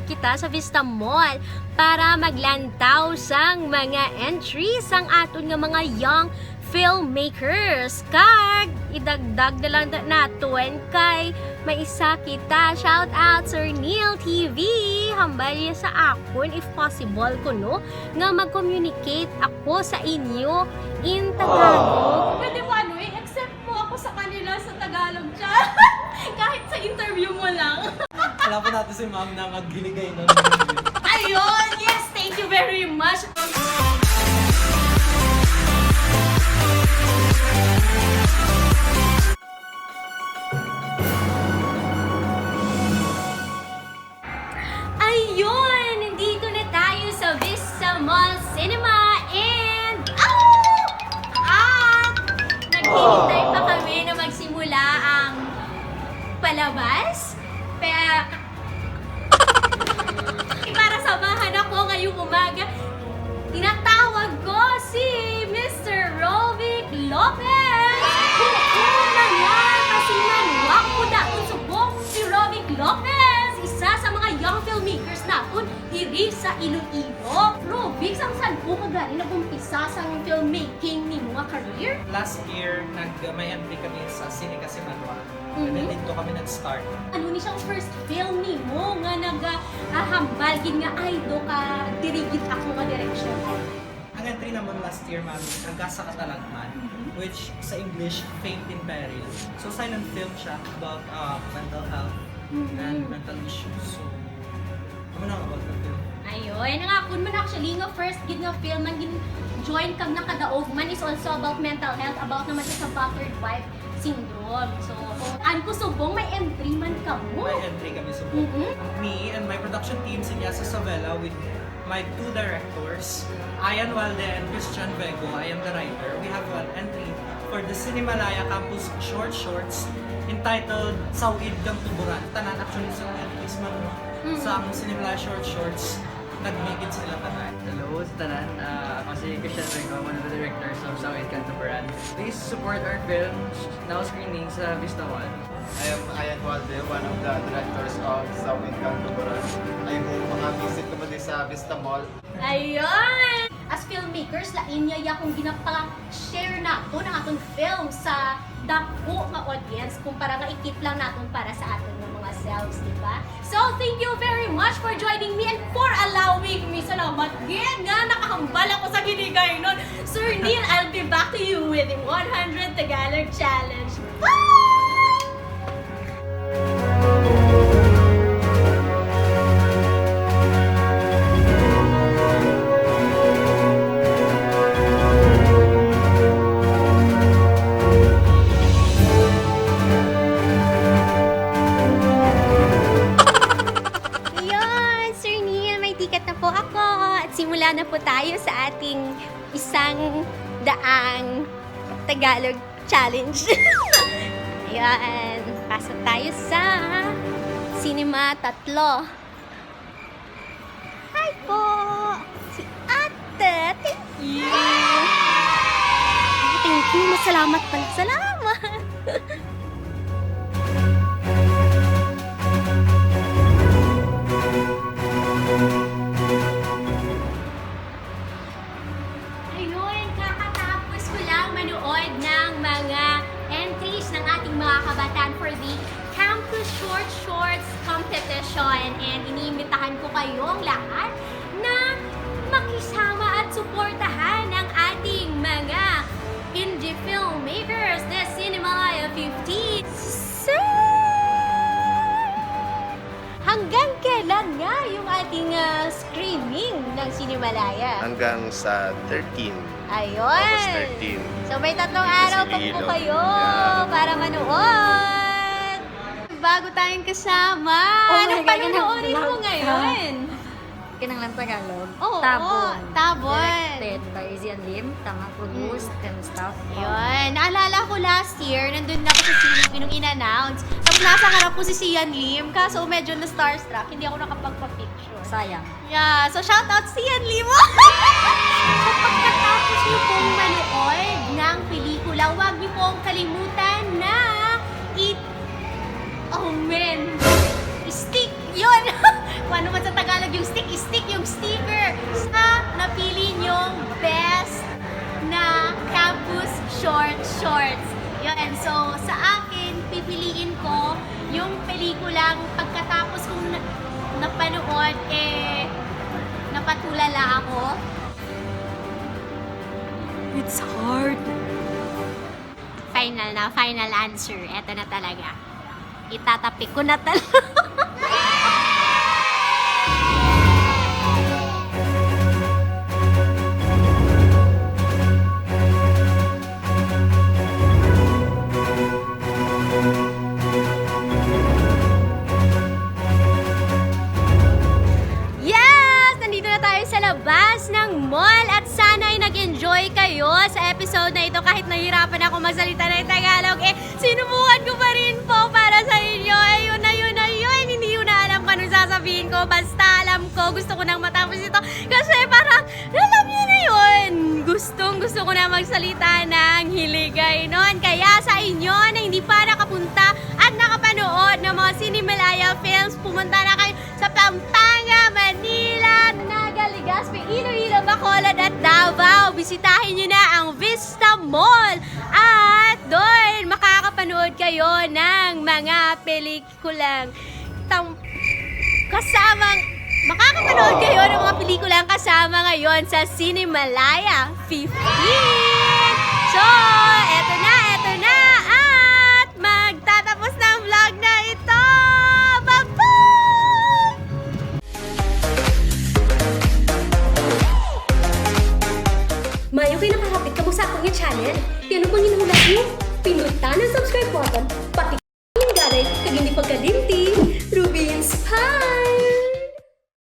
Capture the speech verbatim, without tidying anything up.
kita sa Vista Mall para maglantaw sang mga entry sang aton nga mga young filmmakers. Kag idagdag na lang na naton kay may isa kita. Shout out, Sir Neil T V. Hambal niya sa akon, if possible kuno, nga mag-communicate ako sa inyo in Tagalog. Pwede mo ano, i-accept mo ako sa kanila sa Tagalog, Cha. Kahit sa interview mo lang. Wala pa natin si ma'am na maghiligay ng interview. Ayun! Yes! Thank you very much! Ayun! Nandito na tayo sa Vista Mall Cinema and, ah! At naghihintay pa kami na magsimula ang palabas. Kaya, para samahan ako ngayong umaga, tinatawag ko si Mister Rovic Lopez! Oo na nga! Kasi nanwak ko daton subong si Rovic Lopez, isa sa mga young filmmakers naton diri sa Iloilo. Rovic, sang san-o ka gani nag-umpisa sang filmmaking nimo nga career? Last year, nag-, may entry kami sa Cine Kasimanwa. And then Mhm. dito kami nag-start. Ano ni siyang first film nimo nga nag, ah, hambal gid nga, "Ay, do ka, diri gid ako nga direksyon"? Ang entry naman last year, ma'am, is Ang Kasa Katalagman, Mhm. which sa English, Faith in Peril. So, silent film siya about, uh, mental health Mhm. and mental issues. So, ano na about the film? Ayun, ang akon man actually nga first gid nga film ang gin-join kag nakadaog man is also about mental health, about naman siya sa battered wife syndrome. So, an ko subong may entry man kamo. May entry kami subong. Mm-mm. Me and my production team, Sinyasa Savela, with my two directors, Ian Walde and Christian Vego. I am the writer. We have an entry for the Cinemalaya Campus Short Shorts entitled Saw-id kang Tuburan. Tanan actually sa entries man, no? Mm. Sa ang Cinemalaya Short Shorts, nag-make it sila tanan. Hello sa tanan. Ah, ako si Christian Vego, one of the directors of Saw-id kang Tuburan. Please support our film, now screening sa Vista Mall. I am Ian Walde, one of the directors of Saw-id kang Tuburan. I hope maka-visit kamo di sa Vista Mall. Ayun! As filmmakers, lain niya ya kung ginapa-share naton ang aton film sa dako nga audience kumpara nga i-keep lang naton para sa aton nga mga selves, di ba? So, thank you very much for joining me and for allowing me. Salamat gid nga nakahambal ako sa Giligaynon. Sir Neil, I'll be back to you with one hundred Tagalog Challenge. Bye! Ayun, Sir Neil, may ticket na po ako. At simula na po tayo sa ating isang daang Tagalog challenge. Ayan, pasok tayo sa Cinema Tatlo. Hi po! Si Ate! Thank you! Thank you! Masalamat pala! Salamat! Ayun, kakatapos ko lang manood ng mga entries ng ating mga kabataan for the Campus Short Shorts Competition. And iniimbitahan ko kayong lahat na makisama at suportahan ang ating mga indie filmmakers na Cinemalaya fifteen. So, hanggang kailan nga yung ating, ah, screening ng Cinemalaya? Hanggang sa thirteen. Ayun. August thirteen. So, may tatlong Dito sa araw pa po Iloilo. Kayo Yeah. para manood. Bago tayong kasama. Oh my Anong God, panonoodin mo nag-vlog ka. Ngayon? Kinanglan Tagalog. Oo, Tabon. Tabon. Directed by Zian Lim. Tama, produced Mm. and stuff. Yun. Naalala ko last year, nandun na ako sa C B B nung in-announce. Tapos nasa harap ko si Sian Lim, kaso medyo na-starstruck, hindi ako nakapagpa-picture. Sayang. Yeah, so shout out Sian Lim! So pagkatapos niyo pong manood ng pelikula, huwag niyo pong kalimutan na i-, oh man, stick! Yun! Kung ano man sa So, sa akin, pipiliin ko yung pelikulang pagkatapos kong na- napanood, eh, napatulala ako. It's hard. Final na, final answer. Eto na talaga. Itatapik ko na talaga. Yes! Nandito na tayo sa labas ng mall at sana'y nag-enjoy kayo sa episode na ito kahit nahirapan ako magsalita ng Tagalog. Eh, sinubukan ko pa rin po para sa inyo. Ayun, ayun, ayun. Hindi ko na alam kung anong sasabihin ko. Basta alam ko, gusto ko nang matapos ito. Kasi parang, alam niyo na yun. Gustong gusto ko na magsalita ng Hiligaynon. Kaya sa inyo na hindi pa nakapunta at nakapanood ng mga Cinemalaya films, pumunta na kayo sa Pampanga, Manila, Naga, Legazpi, Iloilo, Bacolod, at Davao. Bisitahin nyo na ang Vista Mall. At doon, makakapanood kayo ng mga pelikulang tam- kasamang, makakapanood kayo ng mga pelikulang kasama ngayon sa Cinemalaya fifteen. So, eto na, eto na, at magtatapos na ang vlog na ito. Bye-bye! Mayo kay nakahapit kamo sa akon nga channel. Kay ano pang ginhulat mo? Pindutan ang subscribe